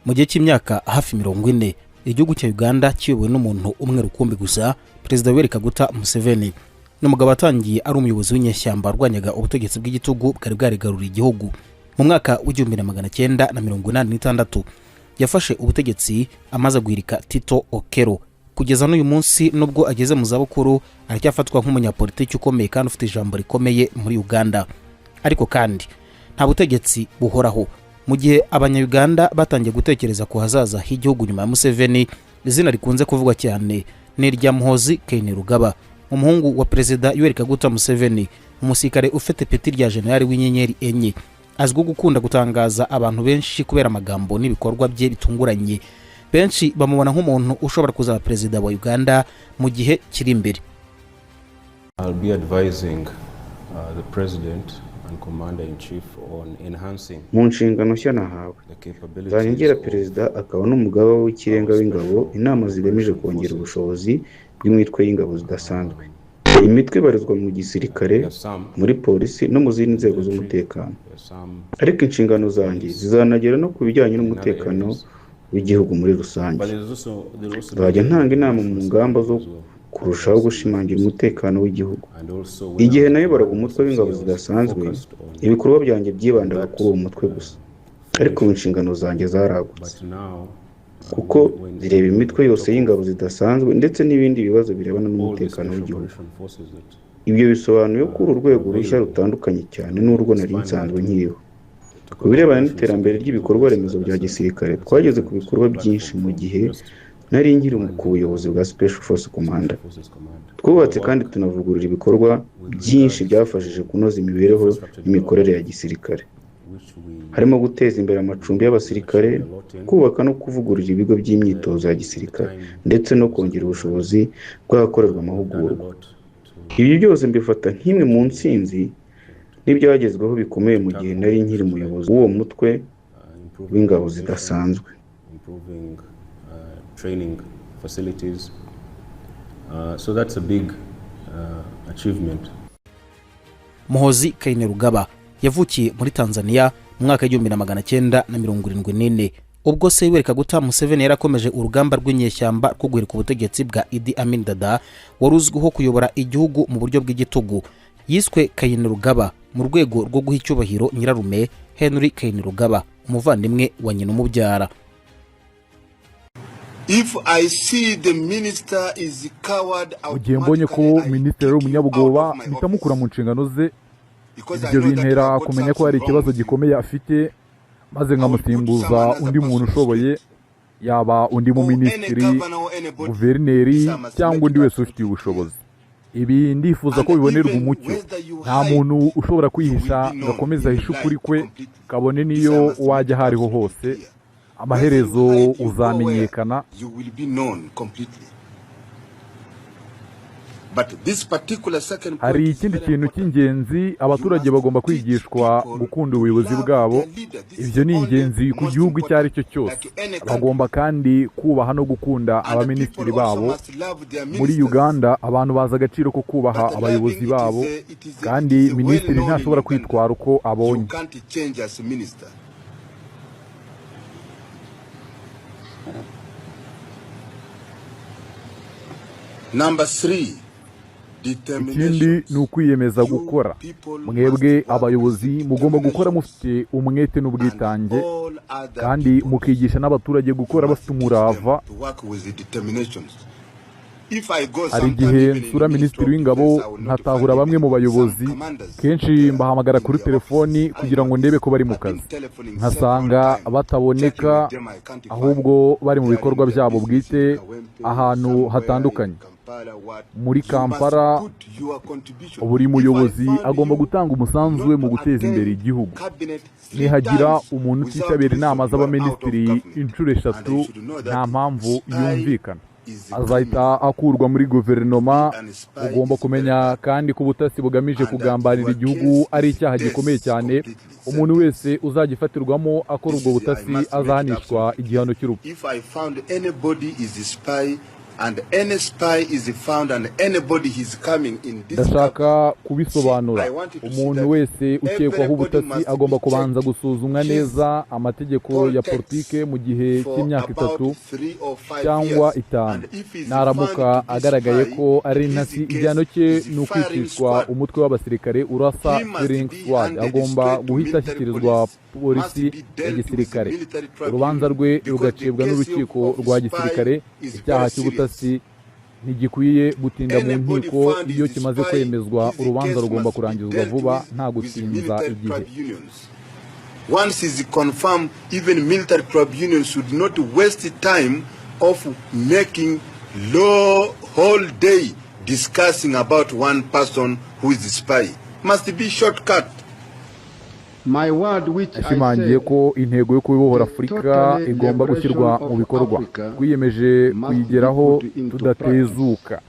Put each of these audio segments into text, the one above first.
Mu gihe cy'imyaka hafi 40, igihugu cya Uganda kiyobowe n'umuntu umwe rukumbi gusa, Perezida Yoweri Kaguta Museveni. Ni umugabo watangiye ari umuyobozi w'inyeshyamba warwanyaga ubutegetsi bw'igitugu bwari bwarigaruriye igihugu. Mu mwaka w'1986 yafashe ubutegetsi amaze guhirika Tito Okello. Kugeza n'uyu munsi, nubwo ageze mu zabukuru, aracyafatwa nk'umunyapolitiki ukomeye kandi ufite ijambo rikomeye muri Uganda. Ariko kandi nta butegetsi buhoraho. Mu gihe Abanyayuganda batangiye gutekereza ku hazaza h'igihugu nyuma ya Museveni, izina rikunze kuvugwa cyane ni irya Muhozi Kainerugaba, umuhungu wa Perezida Yoweri Kaguta Museveni, umusirikare ufite ipeti rya jenerali w'inyenyeri enye. Azwiho gukunda gutangaza abantu benshi kubera amagambo n'ibikorwa bye bitunguranye. Benshi bamubona nk'umuntu ushobora kuzaba perezida wa Uganda mu gihe kiri imbere. I'll be advising the President and Commander-in-Chief on enhancing Mu nshingano nshya nahawe, the capabilities nzajya ngira of Perezida akaba n'umugaba w'ikirenga w'ingabo inama zigamije kongera ubushobozi bw'imitwe y'ingabo zidasanzwe. Iyi mitwe ibarizwa mu gisirikare, There are some, muri polisi no mu zindi nzego z'umutekano. there are some Ariko inshingano zanjye zizanagera no ku bijyanye in other n'umutekano areas. w'igihugu muri rusange. But there's also Nzajya ntanga inama mu ngamba zo as well. kurushaho gushimangira umutekano w'igihugu. And also when Igihe I was nayoboraga commander umutwe w'ingabo of CEOs zidasanzwe, focused on ibikorwa byanjye byibandaga kuri uwo mutwe gusa, ariko ubu inshingano zanjye zaragutse, but now kuko when zireba imitwe yose y'ingabo zidasanzwe ndetse n'ibindi bibazo birebana all the n'umutekano special w'igihugu. operation forces that Ibyo bisobanuye ko uru rwego rushya rutandukanye cyane n'urwo nari nsanzwe nkiriho. Ku birebana n'iterambere ry'ibikorwa remezo bya gisirikare, twageze ku bikorwa byinshi mu gihe nari nkiri ku buyobozi bwa Special Force Commander. Forces Command. Twubatse kandi tunavugurura ibikorwa byinshi byafashije kunoza imibereho n'imikorere ya gisirikare, which we harimo guteza imbere amacumbi y'abasirikare, kubaka no kuvugurura ibigo by'imyitozo ya gisirikare, ndetse no kongera ubushobozi bw'ahakorerwa done a amahugurwa. lot to Ibi byose mbifata nk'imwe mu ntsinzi n'ibyagezweho bikomeye mu gihe nari nkiri umuyobozi w'uwo mutwe improving w'ingabo organization, zidasanzwe. improving training facilities. So that's a big achievement. Muhozi Kainerugaba yavukiye muri Tanzania mu mwaka w'1974, ubwo se Yoweri Kaguta Museveni yarakomeje urugamba rw'inyeshyamba rwo guhirika ubutegetsi bwa Idi Amin Dada, wari uzwiho kuyobora igihugu mu buryo bw'igitugu. Yiswe Kainerugaba mu rwego rwo guha icyubahiro nyirarume Henry Kainerugaba, umuvandimwe wa nyina umubyara. If I see the minister is coward, Mu gihe mbonye ko minisitiri ari umunyabwoba, mpita mukura mu nshingano ze. Ibyo bintera kumenya ko hari ikibazo gikomeye afite, maze nkamusimbuza undi muntu ushoboye, yaba undi mu minisitiri, guverineri cyangwa undi wese ubifitiye ubushobozi. Ibi ndifuza ko bibonerwa umucyo. Nta muntu ushobora kwihisha ngo akomeze ahishe ukuri kwe. Kabone n'iyo wajya aho ariho hose, amaherezo uzamenyekana. You will be known completely. But this particular second point Hari is ikindi very kintu important. cy'ingenzi: abaturage bagomba kwigishwa gukunda ubuyobozi bwabo. Ibyo ni ingenzi ku gihugu icyo ari cyo cyose. Bagomba kandi kubaha no gukunda abaminisitiri babo. Muri Uganda abantu bazi agaciro ko kubaha abayobozi babo, kandi minisitiri ntashobora kwitwara uko abonye. You can't change as a minister. Number three, Ikindi ni ukwiyemeza gukora. Mwebwe abayobozi mugomba gukora mufite umwete n'ubwitange, kandi mukigisha n'abaturage gukora bafite umurava. Hari igihe nsura minisitiri w'ingabo nkatahura bamwe mu bayobozi. Kenshi mbahamagara kuri telefoni kugira ngo ndebe ko bari mu kazi, nkasanga bataboneka, ahubwo bari mu bikorwa byabo bwite ahantu hatandukanye muri Kampala. Buri muyobozi agomba gutanga umusanzu we mu guteza imbere igihugu. Nihagira umuntu utitabira inama z'abaminisitiri inshuro eshatu nta mpamvu yumvikana, azahita akurwa muri guverinoma. Ugomba kumenya kandi ko ubutasi bugamije kugambanira igihugu ari icyaha gikomeye cyane. Umuntu wese uzajya ifatirwamo akora ubwo butasi azahanishwa igihano cy'urupfu. If I found anybody is a spy, And any spy is found and anybody is coming in this. Ndashaka kubisobanura. Umuntu wese ukekwaho ubutasi agomba kubanza gusuzumwa neza amategeko ya politike mu gihe cy'imyaka 3 cyangwa 5. Naramuka agaragaye ko ari intasi, igihano cye ni ukwicishwa umutwe w'abasirikare urasa, firing squad. Agomba guhita ashyikirizwa polisi ya gisirikare, urubanza rwe rugacibwa n'urukiko rwa gisirikare. Icyaha cy'ubutasi ntigikwiye gutinda mu nkiko. Iyo kimaze kwemezwa, urubanza rugomba kurangizwa vuba, nta gutinza igihe. Once is confirmed, even military tribunals should not waste time of making law whole day discussing about one person who is a spy. Must be shortcut. My word which I Yashimangiye said ko intego yo kubohora Afurika igomba gushyirwa mu bikorwa. Twiyemeje kuyigeraho tudatezuka.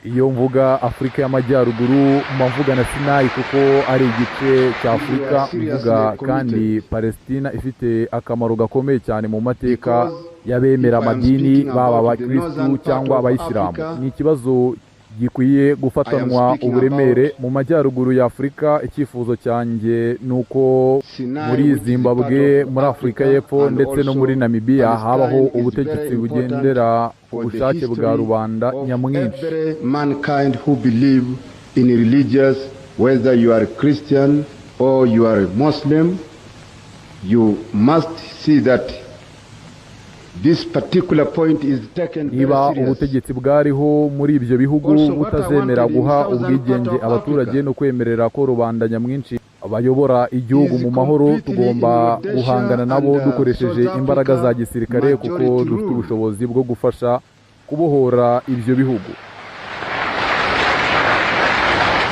Iyo mvuga Afurika y'Amajyaruguru, mba mvuga na Sinayi kuko ari igice cya Afurika. Mvuga kandi Palestina ifite akamaro gakomeye cyane mu mateka y'abemera amadini, baba abakirisitu cyangwa abayisilamu. Ni ikibazo gikwiye gufatanwa uburemere. Mu majyaruguru ya Afurika, icyifuzo cyanjye ni uko muri Zimbabwe, muri Afurika y'Epfo ndetse no muri Namibiya habaho ubutegetsi bugendera ku bushake bwa rubanda nyamwinshi. Every mankind who believe in religious, whether you are Christian or you are Muslim, you must see that this particular point is taken very Niba serious. ubutegetsi bwariho muri ibyo bihugu butazemera guha ubwigenge abaturage no kwemerera ko rubanda nyamwinshi bayobora igihugu mu mahoro, tugomba guhangana nabo dukoresheje imbaraga za gisirikare, kuko dufite ubushobozi bwo gufasha kubohora ibyo bihugu.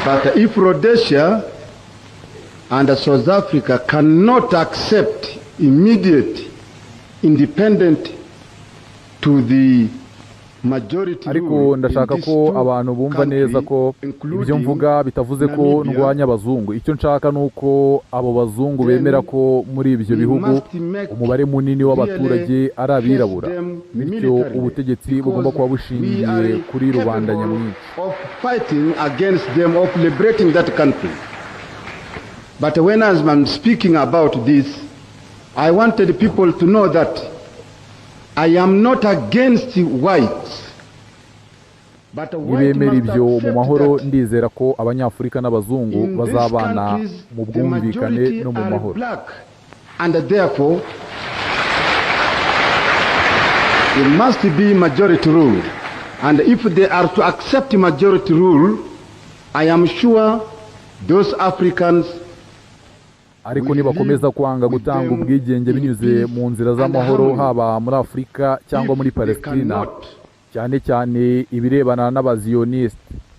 But if Rhodesia and South Africa cannot accept immediate independent to the majority Ariko ndashaka ko abantu bumva neza ko ibyo mvuga bitavuze ko ndwanya abazungu. Icyo nshaka ni uko abo bazungu bemera ko muri ibyo bihugu umubare munini w'abaturage ari abirabura, bityo ubutegetsi bugomba kuba bushingiye kuri rubanda nyamwinshi. Of fighting against them, of liberating that country. But when I'm speaking about this, I wanted people to know that I am not against whites. But white Nibemera must ibyo mu accept mahoro, that ndizera ko Abanyafurika n'abazungu in these bazabana countries, mu the bwumvikane majority no mu are mahoro. black, and therefore it must be majority rule. And if they are to accept majority rule, I am sure those Africans Ariko nibakomeza kwanga gutanga ubwigenge binyuze mu nzira z'amahoro, haba muri Afurika cyangwa muri if they Palestina, cannot cyane cyane ibirebana n'abaziyonisite,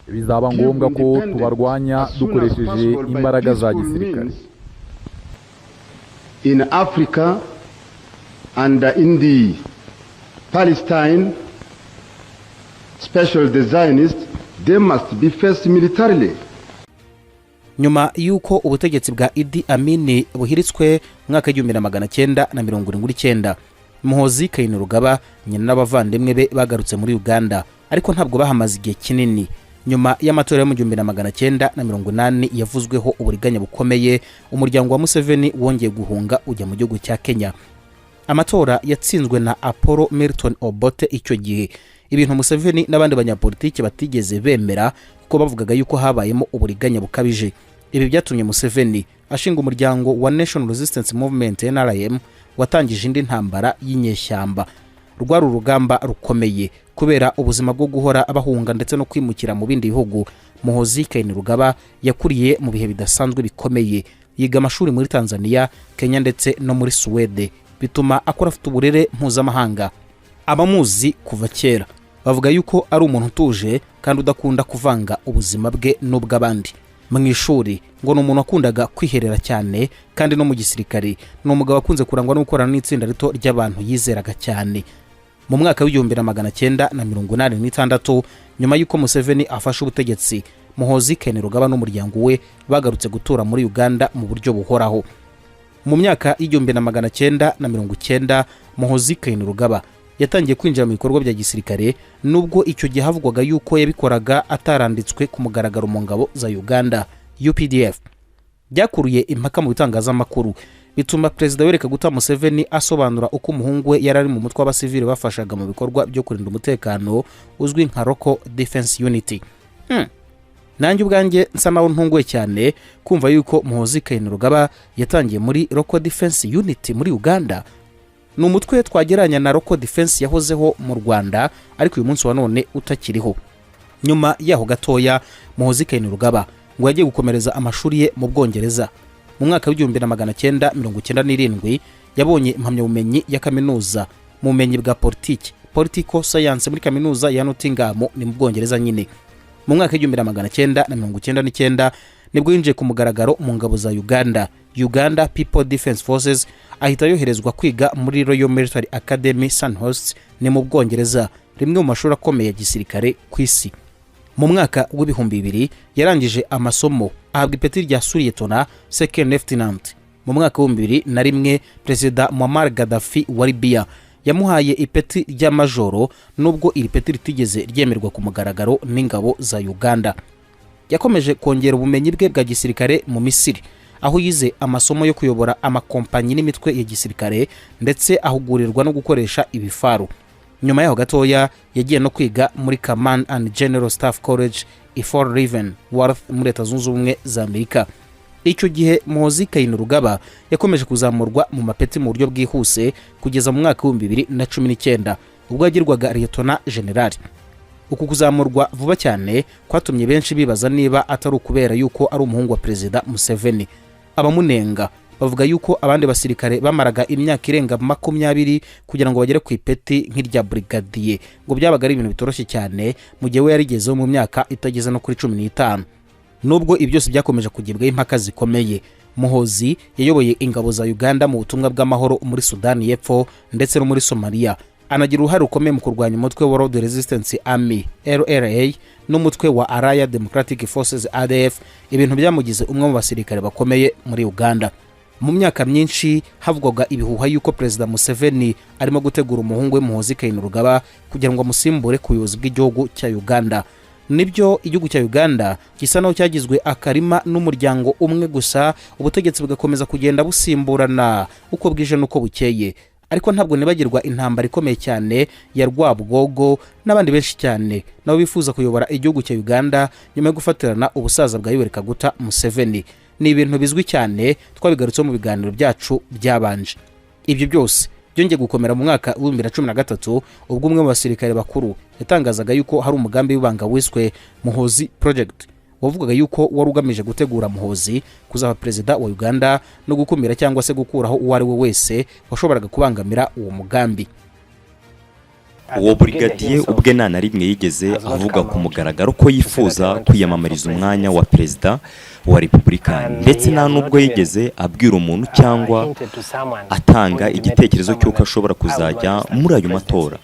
bizaba ngombwa ko tubarwanya dukoresheje imbaraga za gisirikare. In Africa and in the Palestine, special the Zionists, they must be faced militarily. Nyuma y'uko ubutegetsi bwa Idi Amini buhiritswe mu mwaka w'1979, Muhozi Kainerugaba, nyina n'abavandimwe be bagarutse muri Uganda, ariko ntabwo bahamaze igihe kinini. Nyuma y'amatora yo mu 1980 yavuzweho uburiganya bukomeye, umuryango wa Museveni wongeye guhunga ujya mu gihugu cya Kenya. Amatora yatsinzwe na Apollo Milton Obote icyo gihe, ibintu Museveni n'abandi banyapolitiki batigeze bemera, kuko bavugaga yuko habayemo uburiganya bukabije. Ibi byatumye Museveni ashinga umuryango wa National Resistance Movement, NRM, watangije indi ntambara y'inyeshyamba. Rwari urugamba rukomeye. Kubera ubuzima bwo guhora bahunga ndetse no kwimukira mu bindi bihugu, Muhozi Kainerugaba yakuriye mu bihe bidasanzwe bikomeye. Yiga amashuri muri Tanzania, Kenya ndetse no muri Suwede, bituma akora afite uburere mpuzamahanga. Abamuzi kuva kera bavuga yuko ari umuntu utuje kandi udakunda kuvanga ubuzima bwe n'ubw'abandi. Mu ishuri ngo ni umuntu wakundaga kwiherera cyane, kandi no mu gisirikare ni umugabo wakunze kurangwa no gukorana n'itsinda rito ry'abantu yizeraga cyane. Mu mwaka w'1986, nyuma y'uko Museveni afashe ubutegetsi, Muhozi Kainerugaba n'umuryango we bagarutse gutura muri Uganda mu buryo buhoraho. Mu myaka y'1990, Muhozi Kainerugaba Yatangiye kwinjira mu bikorwa bya gisirikare, nubwo icyo gihe havugwaga yuko yabikoraga ataranditswe ku mugaragaro mu ngabo za Uganda, UPDF. Byakuruye impaka mu bitangazamakuru, bituma Perezida Yoweri Kaguta Museveni asobanura uko umuhungu we yari ari mu mutwe w'abasivili bafashaga mu bikorwa byo kurinda umutekano uzwi nka Local Defense Unit. Nanjye ubwanjye nsa naho ntunguwe cyane kumva yuko Muhozi Kainerugaba yatangiye muri Local Defense Unit muri Uganda. Ni umutwe twagereranya na Local Defense yahozeho mu Rwanda, ariko uyu munsi wa none utakiriho. Nyuma yaho gatoya, Muhozi Kainerugaba ngo yagiye gukomereza amashuri ye mu Bwongereza. Mu mwaka w'1997 yabonye impamyabumenyi ya kaminuza mu bumenyi bwa politiki, political science, muri Kaminuza ya Nottingham, ni mu Bwongereza nyine. Mu mwaka w'1999 nibwo yinjiye ku mugaragaro mu ngabo za Uganda, Uganda People Defense Forces, ahita yoherezwa kwiga muri Royal Military Academy, Sandhurst, ni mu Bwongereza, rimwe mu mashuri akomeye ya gisirikare ku isi. Mu mwaka w'2000 yarangije amasomo, ahabwa ipeti rya sous-lieutenant, second lieutenant. Mu mwaka w'2001, Perezida Muammar Gaddafi wa Libya yamuhaye ipeti rya majoro, nubwo iri peti ritigeze ryemerwa ku mugaragaro n'ingabo za Uganda. Yakomeje kongera ubumenyi bwe bwa gisirikare mu Misiri, aho yize amasomo yo kuyobora amakompanyi n'imitwe ya gisirikare, ndetse ahugurirwa no gukoresha ibifaru. Nyuma yaho gatoya yagiye no kwiga muri Command and General Staff College i Fort Leavenworth muri Leta Zunze Ubumwe za Amerika. Icyo gihe Muhozi Kainerugaba yakomeje kuzamurwa mu mapeti mu buryo bwihuse kugeza mu mwaka w'2019, ubwo yagirwaga liyetona generali. Uku kuzamurwa vuba cyane kwatumye benshi bibaza niba atari ukubera yuko ari umuhungu wa Perezida Museveni. Abamunenga bavuga yuko abandi basirikare bamaraga imyaka irenga 20 kugira ngo bagere ku ipeti nk'irya brigadier, ngo byabaga ari ibintu bitoroshye cyane, mu gihe we yarigezeho mu myaka itageze no kuri 15. Nubwo ibi byose byakomeje kugibwaho impaka zikomeye, Muhozi yayoboye ingabo za Uganda mu butumwa bw'amahoro muri Sudani y'Epfo ndetse no muri Somaliya, anagira uruhare rukomeye mu kurwanya umutwe wa Lord Resistance Army, LRA, n'umutwe wa Allied Democratic Forces, ADF, ibintu byamugize umwe mu basirikare bakomeye muri Uganda. Mu myaka myinshi havugwaga ibihuha yuko Perezida Museveni arimo gutegura umuhungu we Muhozi Kainerugaba kugira ngo amusimbure ku buyobozi bw'igihugu cya Uganda. Nibyo, igihugu cya Uganda gisa naho cyagizwe akarima n'umuryango umwe gusa, ubutegetsi bugakomeza kugenda busimburana uko bwije n'uko bukeye. Ariko ntabwo nibagirwa intambara ikomeye cyane ya Rwabwogo n'abandi benshi cyane nabo bifuza kuyobora igihugu cya Uganda nyuma yo gufatirana ubusaza bwa Yoweri Kaguta Museveni. Ni ibintu bizwi cyane, twabigarutseho mu biganiro byacu byabanje. Ibyo byose byongeye gukomera mu mwaka w'2013, ubwo umwe mu basirikare bakuru yatangazaga yuko hari umugambi w'ibanga wiswe Muhozi Project, wavugaga yuko wari ugamije gutegura Muhozi kuzaba perezida wa Uganda no gukumira cyangwa se gukuraho uwo ari we wese washoboraga kubangamira uwo mugambi. Uwo burigadiye ubwe nta na rimwe yigeze avuga ku mugaragaro ko yifuza kwiyamamariza umwanya wa perezida wa repubulika, ndetse nta n'ubwo yigeze abwira umuntu cyangwa atanga igitekerezo cy'uko ashobora kuzajya muri ayo matora.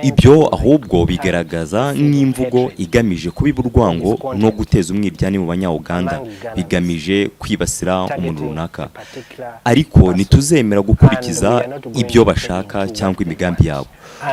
Ibyo ahubwo bigaragaza nk'imvugo igamije kubiba urwango no guteza umwiryane mu Banyawuganda, bigamije kwibasira umuntu runaka. Ariko ntituzemera gukurikiza ibyo bashaka cyangwa imigambi yabo.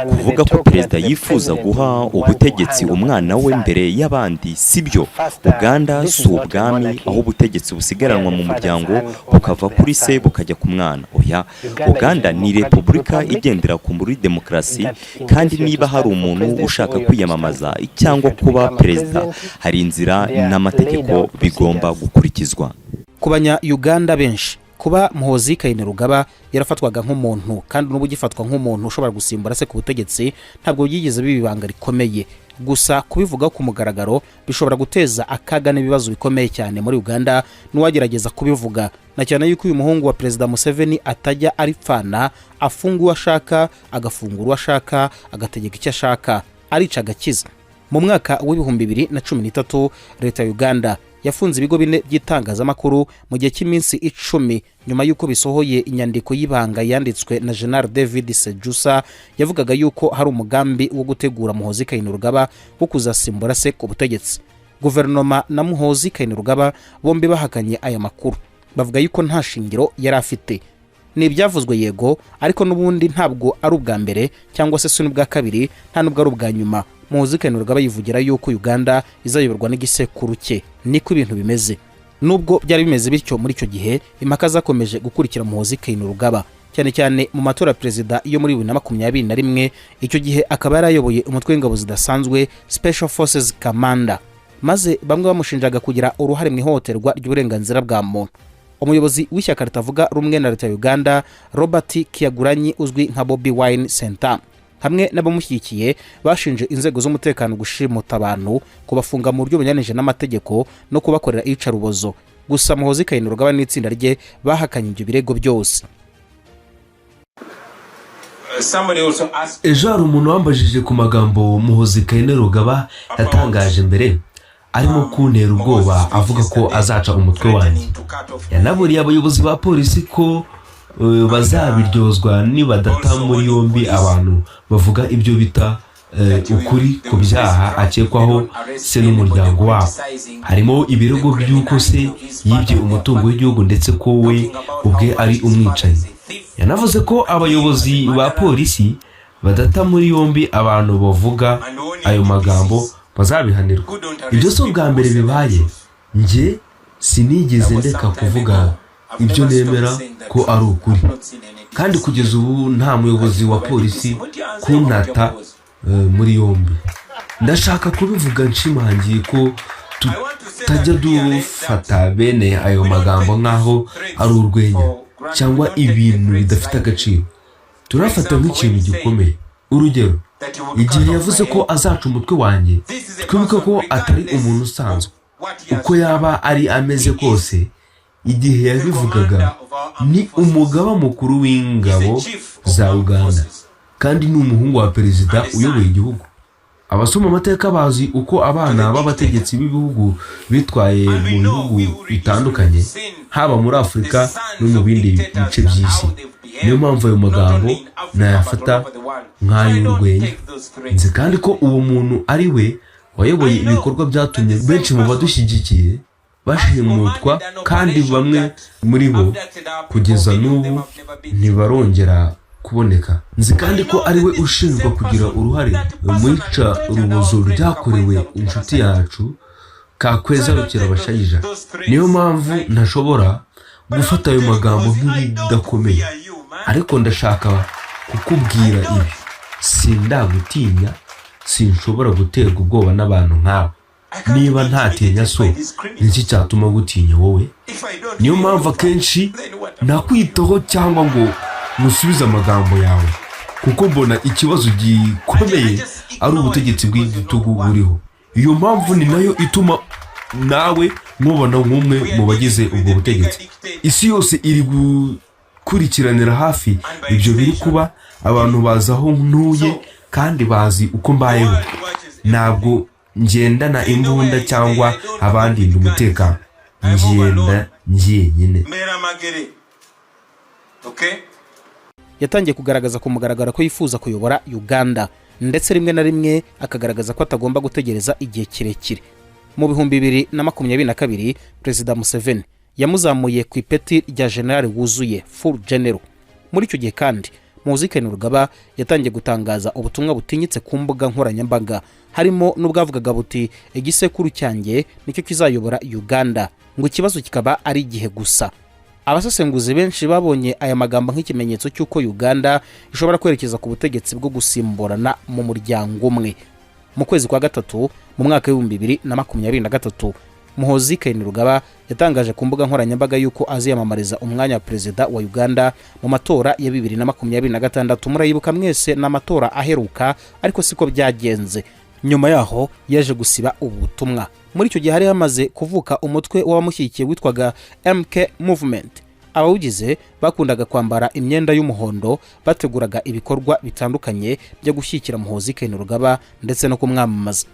Kuvuga ko perezida yifuza guha ubutegetsi umwana we mbere y'abandi si byo. Uganda si ubwami aho ubutegetsi busigaranwa mu muryango, bukava kuri se bukajya ku mwana. Oya, Uganda ni repubulika igendera ku muri demokarasi, kandi niba hari umuntu ushaka kwiyamamaza cyangwa kuba perezida, hari inzira n'amategeko bigomba gukurikizwa. Ku Banya Uganda benshi, kuba Muhozi Kainerugaba yarafatwaga nk'umuntu, kandi n'ubu ugifatwa nk'umuntu ushobora gusimbura se ku butegetsi, ntabwo byigeze biba ibanga rikomeye. Gusa kubivuga ku mugaragaro bishobora guteza akaga n'ibibazo bikomeye cyane muri Uganda n'uwagerageza kubivuga, na cyane yuko uyu muhungu wa Perezida Museveni atajya aripfana, afunga uwo ashaka, agafungura uwo ashaka, agategeka icyo ashaka, arica agakiza. Mu mwaka w'2013, Leta ya Uganda yafunze ibigo bine by'itangazamakuru mu gihe cy'iminsi 10, nyuma y'uko bisohoye inyandiko y'ibanga yanditswe na General David Sejusa, yavugaga yuko hari umugambi wo gutegura Muhozi Kainerugaba wo kuzasimbura se ku butegetsi. Guverinoma na Muhozi Kainerugaba bombi bahakanye aya makuru, bavuga yuko nta shingiro yari afite. Ni ibyavuzwe, yego, ariko n'ubundi ntabwo ari ubwa mbere cyangwa se si n'ubwa kabiri, nta n'ubwo ari ubwa nyuma Muhoozi Kainerugaba yivugira yuko Uganda izayoborwa n'igisekuru cye. Niko ibintu bimeze. Nubwo byari bimeze bityo, muri icyo gihe impaka zakomeje gukurikira Muhoozi Kainerugaba, cyane cyane mu matora ya perezida yo muri 2021. Icyo gihe akaba yari ayoboye umutwe w'ingabo zidasanzwe, Special Forces Commander, maze bamwe bamushinjaga kugira uruhare mu ihohoterwa ry'uburenganzira bwa muntu. Umuyobozi w'ishyaka ritavuga rumwe na leta ya Uganda, Robert Kyagulanyi uzwi nka Bobi Wine Ssentamu, hamwe n'abamushyigikiye bashinje inzego z'umutekano gushimuta abantu, kubafunga mu buryo bunyuranyije n'amategeko no kubakorera iyicarubozo. Gusa Muhoozi Kainerugaba n'itsinda rye bahakanye ibyo birego byose. Ejo hari umuntu wambajije ku magambo Muhoozi Kainerugaba yatangaje mbere, arimo kuntera ubwoba avuga ko azaca umutwe wanjye. Yanaburiye abayobozi ba polisi ko bazabiryozwa nibadata muri yombi abantu bavuga ibyo bita ukuri ku byaha akekwaho se n'umuryango wabo, harimo ibirego by'uko se yibye umutungo w'igihugu ndetse ko we ubwe ari umwicanyi. Yanavuze ko abayobozi ba polisi badata muri yombi abantu bavuga ayo magambo bazabihanirwa. Ibyo si ubwa mbere bibaye. Njye sinigeze ndeka kuvuga ibyo nemera ko ari ukuri, kandi kugeza ubu nta muyobozi wa polisi kuntata muri yombi. Ndashaka kubivuga nshimangiye ko tutajya dufata bene ayo magambo nk'aho ari urwenya cyangwa ibintu bidafite agaciro. Turafata nk'ikintu gikomeye. Urugero, igihe yavuze ko azaca umutwe wanjye, twibuke ko atari umuntu usanzwe. Uko yaba ari ameze kose, igihe yabivugaga ni umugaba mukuru w'ingabo za Uganda kandi ni umuhungu wa perezida uyoboye igihugu. Abasoma amateka bazi uko abana b'abategetsi b'ibihugu bitwaye mu bihugu bitandukanye, haba muri Afurika no mu bindi bice by'isi. Niyo mpamvu ayo magambo nayafata nk'ay'urwenya. Nzi kandi ko uwo muntu ari we wayoboye ibikorwa byatumye benshi mu badushyigikiye bashimutwa, kandi bamwe muri bo kugeza n'ubu ntibarongera kuboneka. Nzi kandi ko ari we ushinjwa kugira uruhare mu iyicarubozo ryakorewe inshuti yacu Kakweza Rukirabashaija. Niyo mpamvu ntashobora gufata ayo magambo nk'ibidakomeye. Ariko ndashaka kukubwira ibi: sindagutinya, sinshobora guterwa ubwoba n'abantu nkawe. Niba ntatinya so, niki cyatuma gutinya wowe? Niyo mpamvu akenshi nakwitaho cyangwa ngo musubize amagambo yawe, kuko mbona ikibazo gikomeye ari ubutegetsi bw'igitugu buriho. Iyo mpamvu ni nayo ituma nawe nkubona nk'umwe mu bagize ubwo butegetsi. Isi yose iri gukurikiranira hafi ibyo biri kuba. Abantu bazi aho ntuye kandi bazi uko mbayeho. Ntabwo ngendana imbunda cyangwa abandinda umutekano, ngenda njyenyine. Okay? Yatangiye kugaragaza ku mugaragaro ko yifuza kuyobora Uganda, ndetse rimwe na rimwe akagaragaza ko atagomba gutegereza igihe kirekire. Mu 2022, Perezida Museveni yamuzamuye ku ipeti rya generali wuzuye, full general. Muri icyo gihe kandi Muhoozi Kainerugaba yatangiye gutangaza ubutumwa butinyitse ku mbuga nkoranyambaga, harimo n'ubwavugaga buti: "Igisekuru cyanjye nicyo kizayobora Uganda," ngo ikibazo kikaba ari igihe gusa. Abasesenguzi benshi babonye aya magambo nk'ikimenyetso cy'uko Uganda ishobora kwerekeza ku butegetsi bwo gusimburana mu muryango umwe. Mu kwezi kwa gatatu mu mwaka w'2023, Muhoozi Kainerugaba yatangaje ku mbuga nkoranyambaga y'uko aziyamamariza umwanya wa perezida wa Uganda mu matora ya 2026. Murayibuka mwese, ni amatora aheruka, ariko siko byagenze. Nyuma yaho yaje gusiba ubu butumwa. Muri icyo gihe hari hamaze kuvuka umutwe w'abamushyigikiye witwaga MK Movement. Abawugize bakundaga kwambara imyenda y'umuhondo, bateguraga ibikorwa bitandukanye byo gushyigikira Muhoozi Kainerugaba ndetse no kumwamamaza.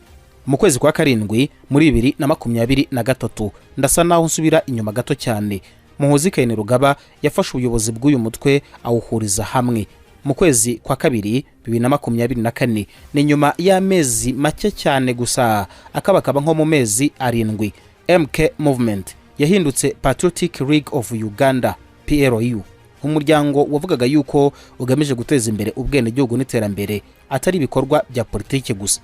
Mu kwezi kwa karindwi muri 2023, ndasa naho nsubira inyuma gato cyane, Muhoozi Kainerugaba yafashe ubuyobozi bw'uyu mutwe awuhuriza hamwe. Mu kwezi kwa kabiri 2024, ni nyuma y'amezi make cyane gusa, akabakaba nko mu mezi 7, MK Movement yahindutse Patriotic League of Uganda, PLU. Umuryango wavugaga yuko ugamije guteza imbere ubwenegihugu n'iterambere, atari ibikorwa bya politiki gusa.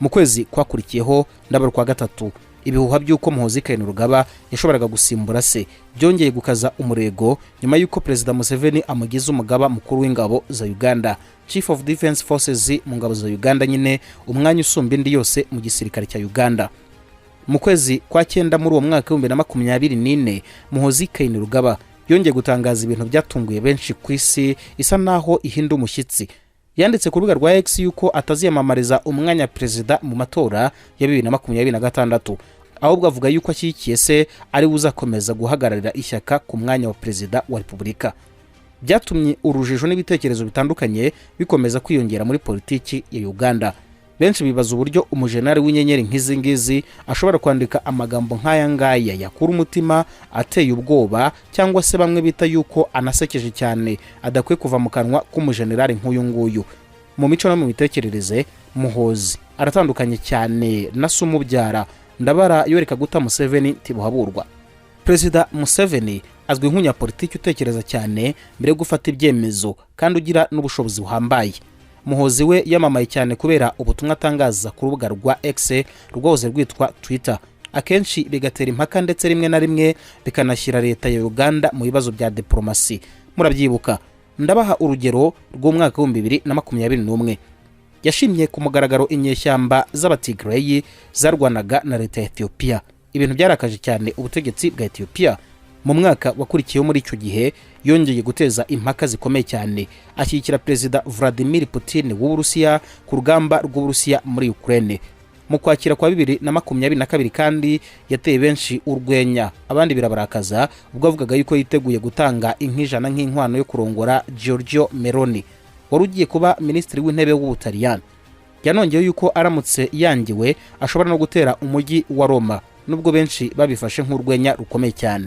Mu kwezi kwakurikiyeho, ndabara kwa gatatu, ibihuha by'uko Muhozi Kainerugaba yashoboraga gusimbura se byongeye gukaza umurego nyuma y'uko Perezida Museveni amugize umugaba mukuru w'ingabo za Uganda, Chief of Defense Forces mu ngabo za Uganda nyine, umwanya usumba indi yose mu gisirikare cya Uganda. Mu kwezi kwa cyenda muri uwo mwaka w'2024, Muhozi Kainerugaba yongeye gutangaza ibintu byatunguye benshi ku isi isa naho ihinda umushyitsi. Yanditse ku rubuga rwa X yuko ataziyamamariza umwanya perezida mu matora ya 2026, ahubwo avuga yuko ashyigikiye se, ari we uzakomeza guhagararira ishyaka ku mwanya wa perezida wa repubulika. Byatumye urujijo n'ibitekerezo bitandukanye bikomeza kwiyongera muri politiki ya Uganda. Benshi bibaza uburyo umujenali w'inyenyeri nk'izi ngizi ashobora kwandika amagambo nk'aya ngaya yakura umutima, ateye ubwoba, cyangwa se bamwe bita yuko anasekeje cyane, adakwiye kuva mu kanwa k'umujenerali nk'uyu nguyu. Mu mico no mu mitekerereze, Muhozi aratandukanye cyane na se umubyara, ndabara yoreka guta Museveni Tibuhaburwa. Perezida Museveni azwi nk'umunyapolitiki utekereza cyane mbere yo gufata ibyemezo kandi ugira n'ubushobozi buhambaye. Muhozi we yamamaye cyane kubera ubutumwa atangaza ku rubuga rwa X, rwahoze rwitwa Twitter, akenshi bigatera impaka ndetse rimwe na rimwe bikanashyira leta ya Uganda mu bibazo bya diporomasi. Murabyibuka, ndabaha urugero rw'umwaka w'2021, yashimye ku mugaragaro inyeshyamba z'Abatigireyi zarwanaga na leta ya Etiyopiya, ibintu byarakaje cyane ubutegetsi bwa Etiyopiya. Mu mwaka wakurikiyeho muri icyo gihe, yongeye guteza impaka zikomeye cyane, ashyigikira Perezida Vladimir Putin w'Uburusiya ku rugamba rw'Uburusiya muri Ukraine. Mu kwakira kwa 2022 kandi yateye benshi urwenya, abandi birabarakaza, ubwo avugaga yuko yiteguye gutanga inka 100 nk'inkwano yo kurongora Giorgia Meloni, wari ugiye kuba minisitiri w'intebe w'Ubutaliyani. Yanongeyeho yuko aramutse yangiwe ashobora no gutera umujyi wa Roma, nubwo benshi babifashe nk'urwenya rukomeye cyane.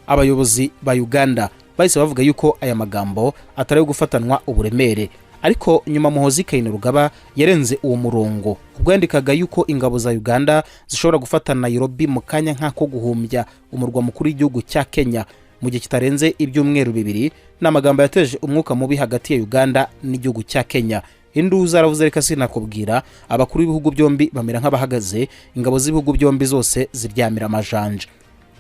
Abayobozi ba Uganda bahise bavuga yuko aya magambo atari ayo gufatanwa uburemere. Ariko nyuma Muhozi Kainerugaba yarenze uwo murongo ubwo yandikaga yuko ingabo za Uganda zishobora gufata Nairobi mu kanya nk'ako guhumbya, umurwa mukuru w'igihugu cya Kenya, mu gihe kitarenze ibyumweru 2. Ni amagambo yateje umwuka mubi hagati ya Uganda n'igihugu cya Kenya. Induru zaravuze, reka sinakubwira. Abakuru b'ibihugu byombi bamera nk'abahagaze, ingabo z'ibihugu byombi zose ziryamira amajanja.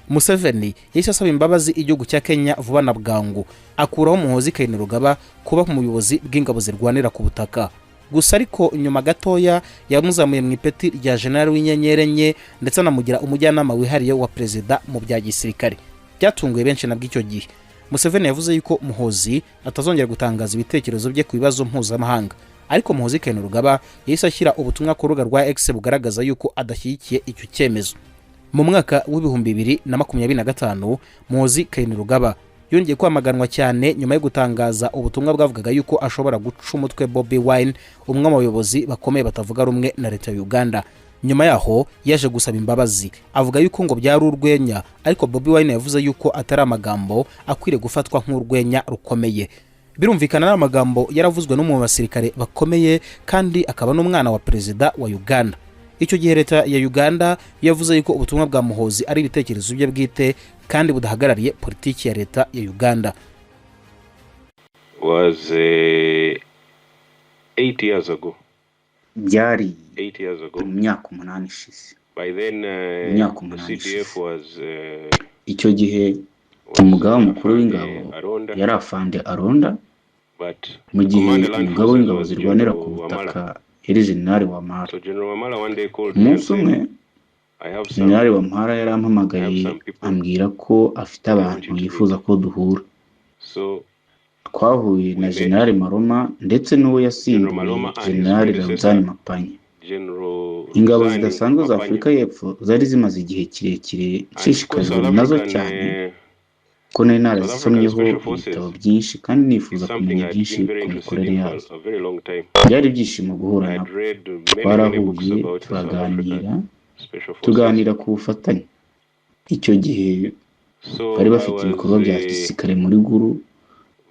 Museveni yahise asaba imbabazi igihugu cya Kenya vuba na bwangu, akuraho Muhozi Kainerugaba kuba mu buyobozi bw'ingabo zirwanira ku butaka gusa. Ariko nyuma gatoya yamuzamuye mu ipeti rya generali w'inyenyeri enye, ndetse anamugira umujyanama wihariye wa perezida mu bya gisirikare. Byatunguye benshi nabwo. Icyo gihe Museveni yavuze yuko Muhozi atazongera gutangaza ibitekerezo bye ku bibazo mpuzamahanga. Ariko Muhozi Kainerugaba yahise ashyira ubutumwa ku rubuga rwa X bugaragaza yuko adashyigikiye icyo cyemezo. Mu mwaka w'2025, Muhozi Kainerugaba yongeye kwamaganwa cyane nyuma yo gutangaza ubutumwa bwavugaga yuko ashobora guca umutwe Bobi Wine, umwe mu bayobozi bakomeye batavuga rumwe na leta ya Uganda. Nyuma yaho yaje gusaba imbabazi, avuga yuko ngo byari urwenya, ariko Bobi Wine yavuze yuko atari amagambo akwiriye gufatwa nk'urwenya rukomeye. Birumvikana, ari amagambo yaravuzwe n'umwe mu basirikare bakomeye kandi akaba n'umwana wa perezida wa Uganda. Icyo gihe leta ya Uganda yavuze yuko ubutumwa bwa Muhozi ari ibitekerezo bye bwite kandi budahagarariye politiki ya leta ya Uganda. Was 8 years ago. Byari 8 years ago. mu myaka 8 ishize. By then, Mu myaka the 8 CDF ishize. was Icyo gihe umugaba mukuru w'ingabo yari Afande Aronda, mu gihe umugaba w'ingabo zirwanira ku butaka yari Jenerali Wamara. Umunsi umwe Jenerali Wamara yarampamagaye, ambwira ko afite abantu yifuza ko duhura. Twahuye na Jenerali Maloma ndetse n'uwo yasimbuye, Jenerali Rudzani Maphwanya. Ingabo zidasanzwe za Afurika y'Epfo zari zimaze igihe kirekire nshishikajwe nazo cyane, ko nari narazisomyeho ibitabo byinshi kandi nifuza kumenya byinshi ku mikorere yazo. Byari ibyishimo guhura nabo. Twarahuye, turaganira, tuganira ku bufatanye. Icyo gihe bari bafite ibikorwa bya gisirikare muri Gulu,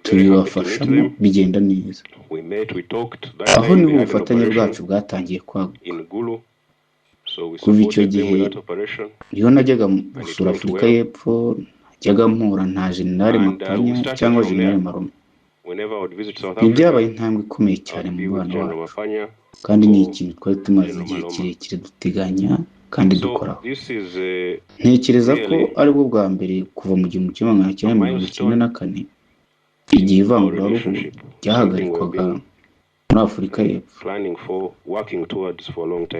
tubibafashamo bigenda neza. Aho niho ubufatanye bwacu bwatangiye kwaguka. Kuva icyo gihe niho najyaga gusura Afurika y'Epfo. Najyaga mpura nta Jenerali Maphwanya cyangwa Jenerali Maloma. Ibi byabaye intambwe ikomeye cyane mu mubano wacu, kandi ni ikintu twari tumaze igihe kirekire duteganya kandi dukoraho. Ntekereza ko aribwo bwa mbere kuva mu 1994, igihe ivanguraruhu ryahagarikwaga muri Afurika y'Epfo,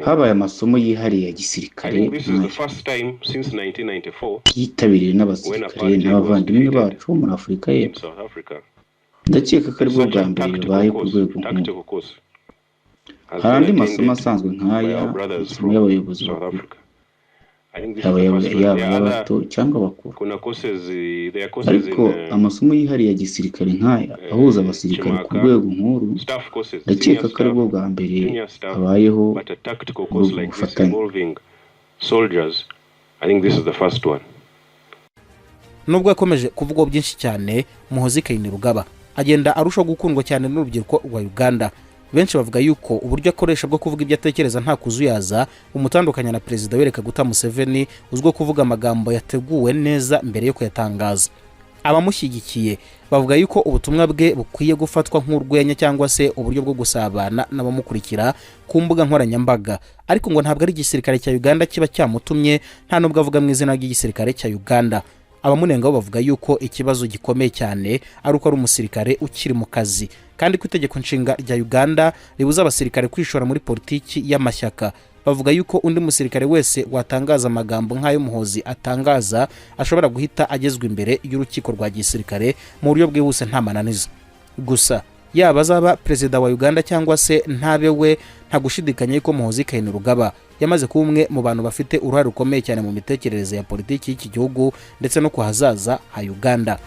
habaye amasomo yihariye ya gisirikare nk'aya yitabiriwe n'abasirikare n'abavandimwe bacu bo muri Afurika y'Epfo. Ndakeka ko aribwo bwa mbere bibaye ku rwego nk'uru. Hari andi masomo asanzwe nk'aya, amasomo y'abayobozi bakuru, yaba ay'abato cyangwa abakuru, ariko amasomo yihariye ya gisirikare nk'aya ahuza abasirikare ku rwego nk'uru, ndakeka ko aribwo bwa mbere habayeho muri ubwo bufatanye. I think this is the first one. Nubwo yakomeje kuvugwaho byinshi cyane, Muhozi Kainerugaba agenda arushaho gukundwa cyane n'urubyiruko rwa Uganda. Benshi bavuga yuko uburyo akoresha bwo kuvuga ibyo atekereza nta kuzuyaza bumutandukanya na Perezida Yoweri Kaguta Museveni, uzwiho kuvuga amagambo yateguwe neza mbere yo kuyatangaza. Abamushyigikiye bavuga yuko ubutumwa bwe bukwiye gufatwa nk'urwenya cyangwa se uburyo bwo gusabana n'abamukurikira ku mbuga nkoranyambaga, ariko ngo ntabwo ari igisirikare cya Uganda kiba cyamutumye, nta nubwo avuga mu izina ry'igisirikare cya Uganda. Abamunengaho bavuga yuko ikibazo gikomeye cyane ari uko ari umusirikare ukiri mu kazi, kandi ko itegeko nshinga rya Uganda ribuza abasirikare kwishora muri politiki y'amashyaka. Bavuga yuko undi musirikare wese watangaza amagambo nk'ayo Muhozi atangaza ashobora guhita agezwa imbere y'urukiko rwa gisirikare mu buryo bwihuse nta mananiza. Gusa yaba azaba perezida wa Uganda cyangwa se ntabe we, nta gushidikanya yuko Muhozi Kainerugaba yamaze kuba umwe mu bantu bafite uruhare rukomeye cyane mu mitekerereze ya politiki y'iki gihugu ndetse no ku hazaza ha Uganda.